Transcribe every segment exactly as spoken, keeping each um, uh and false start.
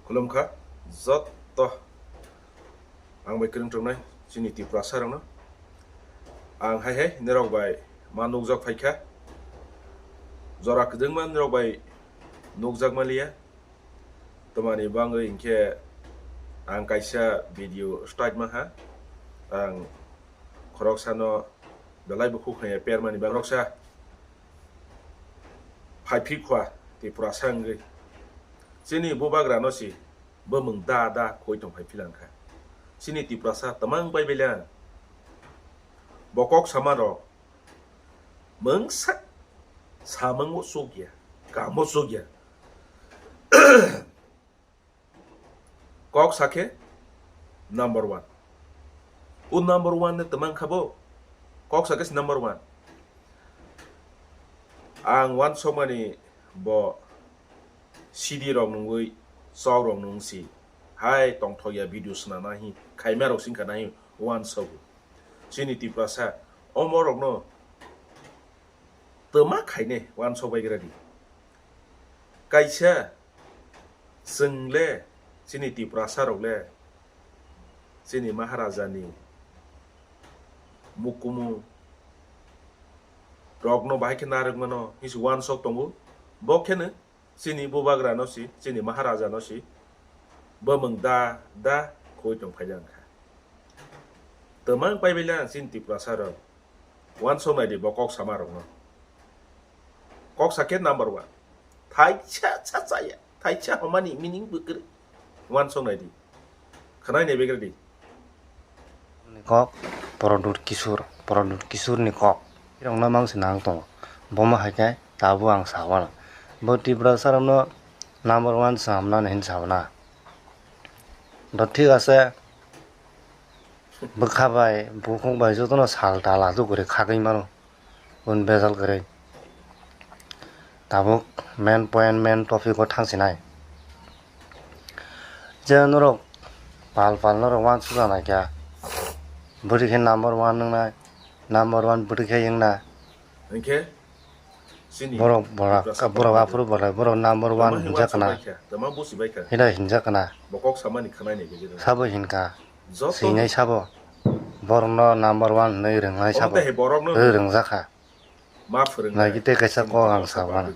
Khulumkha jotto ang bai kwrwng tongnai chini Tiprasa rokno. Ang hai hai norok bai ma nukjak phaikha. Jora kwdwngma norok bai nukjak maliya. Tamani bagwi hinkhe ang kaisa video start maha. Ang khoroksano belai bukhuk hanya permani bagwi khoroksa phai phikhwa Tiprasa wngwi. Chini bubagrano si bumung da da khoi tong phai philangkha. Chini Tiprasa tamang bai beleng. Bo kok sama rok mungsa samung o sukya, kamo sukya. Kok sakhe number one. O number one ne tamang kha bo. Kok sakhe se number one. Ang wansokmani bo C D rok nungwi, chok rok nung si. Hai tongthok ya video swnana hi, khaima rok singkha na hi wansogo. Chini Tiprasa omo rokno twma khaine wansok bai gra di. Kaisa chwng le chini Tiprasa rok le chini Maharaja ni mukumu rokno bahai khe narwk mano hinsi wansok tongo. Bo kheno chini bubagra no si, chini Maharaja no si bumung da da khoi tong phai jang kha. Twmang pai bai lang chini Tiprasa rok. Wansok nai di bo kok sama rok no. Kok sakhe number one. Thaisa cha cha ya. Thaisa homani meaning bwkrwi. Wansok nai di. Khwnai nai begra di. Kok Produt Kisur, Produt Kisur ni kok. Irok no mang se nang tongo. Bomo hai khe tabuk ang sa wano. Bo Tiprasa rok no number one sa hamna hin sa wano. Do thik ase. Bwkha bai, bukhuk bai jotono sal tal aswk guri khagwi mano. Un bejal kwrwi. Tabuk main point, main topic o thang sinai. Je norok pal pal norok wansuk jana kya. Bwrwi khe number one wngnai, number one bwrwi khe wngna. Hinkhe chini borok, borok, Tiprasa borok borok aphuru borok, borok number one tama hinjak hinwi kana. Baikha, tama busi baikha. Hida hinjak kana. Bo kok samani khwnai ni gajero. Sabo hinka. Joto sinai sabo. Borokno number one hinwi rwngnai sabo. Omo tei borokno rwngjakha. Ma phwrwngnai. Nai khe tei kaisa kok ang sa mano.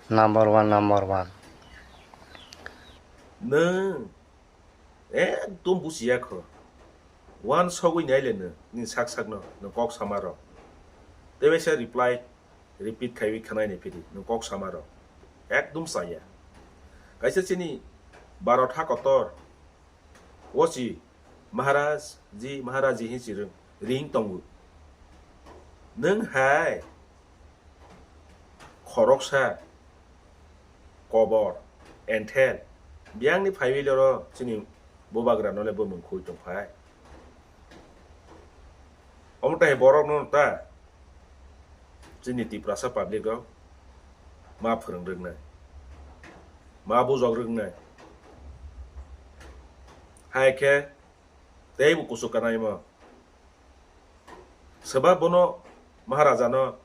Number one, number one. Nwng ekdom busiya kho. Wansogwi naile nwng, nini sak sakno, nwng kok sama rok. Tei waisa reply, repeat khaiwi khwnai ni phiri, nwng kok sama rok. Ekdom chaya. Kaisa chini Bharat ha kotor, o si Maharaj ji, Maharaj ji hin si ring, ring tongo. Nwng hai khoroksa kobor, enthel, biyangni phaiwi loro chini bubagra nole bumung khui tongphai. Omo tai borok no ta chini Tiprasa public rok ma phwrwng rwknai, ma bujok rwknai. Hai khe teibo kuchuk kanai mo. Swba bono Maharaja no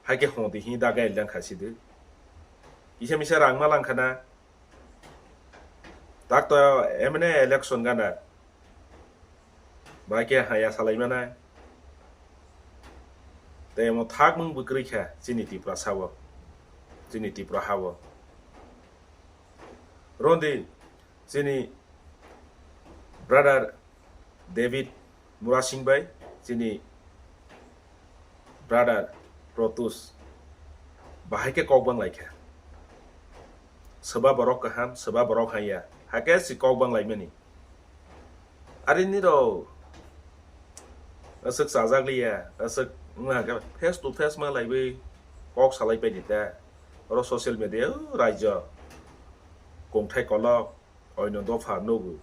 hai khe hwng di hi da gai lang kha si di. Kisa misa rang ma lang kha na. Tak to M N A election gana. Bai khe haya salai mana. Tei omo thak mung bwkrwi kha chini Tiprasa o. Chini Tipra ha o. Rondi chini brother David Murasing bai, chini brother Protus, bahai khe kok bang lai kha. Swba borok kaham, swba borok haya, hakhe si kok bang lai mani. Ari nirok aswk chajak liya, aswk wngna hwnkhe face to face ma laiwi kok salai pai di ta. Oro social media, o rajyo kongthai kolok, oino dopha nugo.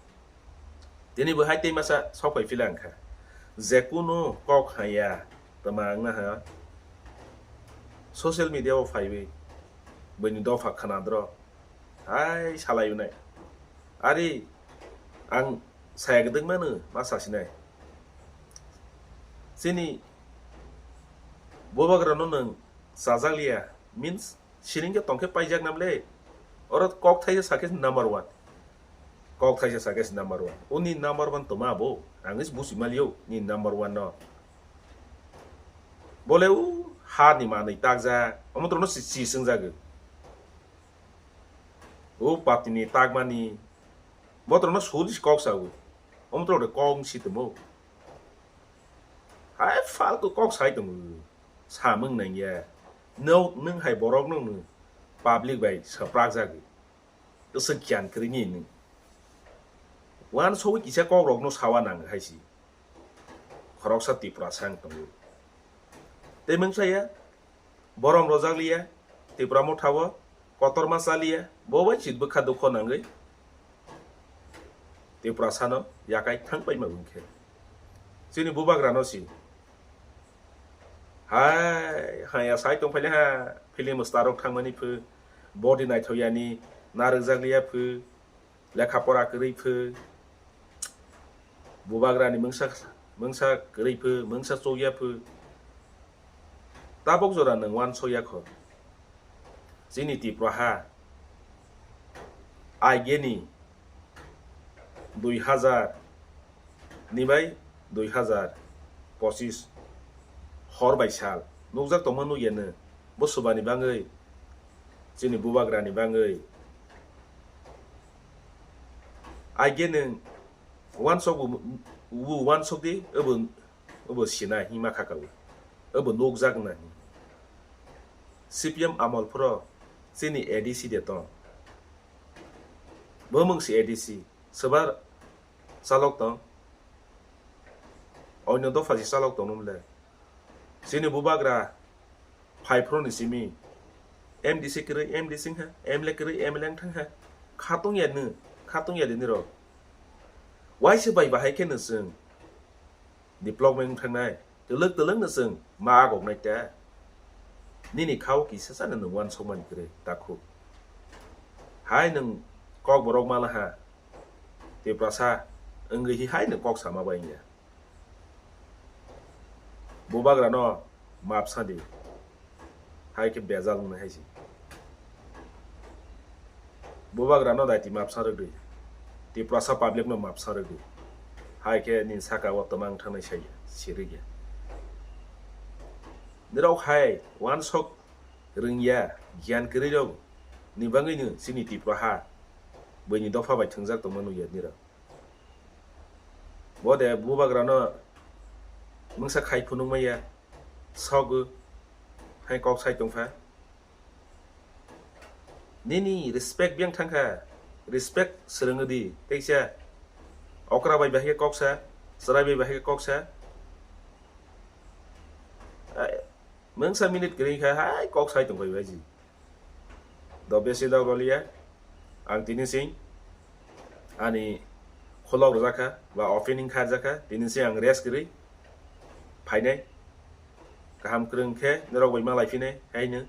Tini bo hai tei masa sok pai phila wngkha. Je kunu kok haya, tama wngna ha. Social media o phaiwi, bini dopha khna dro. Hai salai unai. Ari ang saya gdwng mano, ma sasinai. Chini bubagra no nwng chajak liya, means siring khe tongkhe paijak nam le. Oro kok thaisa sakhe number one. Kok thaisa sakhe si number one. O ni number one toma bo. Ang is busi malio ni number one no. Bole u ha ni manwi takjak. Omo trono si si swngjagwi. O pati ni takmani. Bo trono sudi si kok sawi. Omo trono kok si tomo. Hai faltu kok sai tongo. Samung nangya. No, nwng hai borok no nwng public bai saprak jagwi. Kwswk giyan kwrwi ni nwng. Wan sowi kisa kok rok no sawa nang hai si. Khoroksa Tripura sang tongo. Tei mungsa ya, borom rojak liya, Tripura motha o kotorma cha liya, bo bai si bwkha dukho nangwi Tripura sano yakai thang paima wngkhe. Chini bubagra no si. Hai, haya sai tong phaile ha, film star rok thangmani phu, body naithok yani, narwk jak liya phu, lekha pora kwrwi phu, bubagra ni mungsa, mungsa kwrwi phu, mungsa chokya phu. Tabok jora nwng wansok ya kho. Chini Tripura ha, aigeni dui hazar ni bai dui hazar pochis hor bai sal nukjak tongma nukya nw, bo swbani bangwi, chini bubagra ni bangwi. Aigeni wansok bo, bo wansok di, obo, obo sinai hima khaka bo, obo nukjak na. C P M amol phuro chini A D C de tong. Bo mung si A D C, swbar chalok tong. Oino dopha si chalok tong nung le. Chini bubagra phai phro ni simi M D C kwrwi M D C wngkha, M L A kwrwi M L A wngthang kha. Khatung ya nw, khatung ya de nirok. Waisa bai bahai khe nw chwng development wngthangnai. Twlwk twlwk no chwng ma agok nai ta. Nini khao kisa chana nwng wansok mani kwrwi takhuk. Hai nwng kok borok mala ha. Tiprasa wngwi hi hai nwng kok sama bai wngya. Bubagra no map sadi. Hai khe bejal wngnai hai se. Bubagra no daiti mapsa rwgwi, Tiprasa public no mapsa rwgwi. Hai khe nini saka o twmang thangnai sai sirigya. Nirok hai wansok rwngya, giyan kwrwi rok ni bagwi no chini Tipra ha buini dopha bai thwngjak tongma nukya nirok. Bo de bubagra no mungsa khai phunuk maya, sogo hai kok sai tongkha. Nini respect biyang thangkha, respect swrwngdi teisa. Okra bai bahai khe koksa, chwrai bai bahai khe koksa. Ai, mungsa minute kwrwi kha hai kok sai tongbai baji. Do besi dok roliya, ang tini sing ani kholok rwjakha ba opening kharjakha, tini sing ang rest kwrwi phainai. Kaham kwrwng khe norok bai malai phinai haino.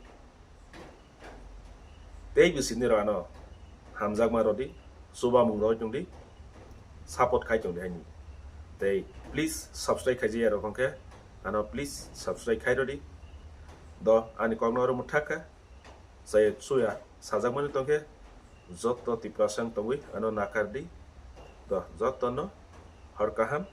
Tei bisi nirok ano hamjakma rodi, chubamung roi tongdi, support khai tongdi haini. Tei please subscribe khaijaya rok hwnkhe ano please subscribe khai rodi. Do ani kokno oro mwthak kha. Chaya chuya sajakmani tongkhe joto Tiprasa wng tongwi ano nakardi. Do jotono hor kaham,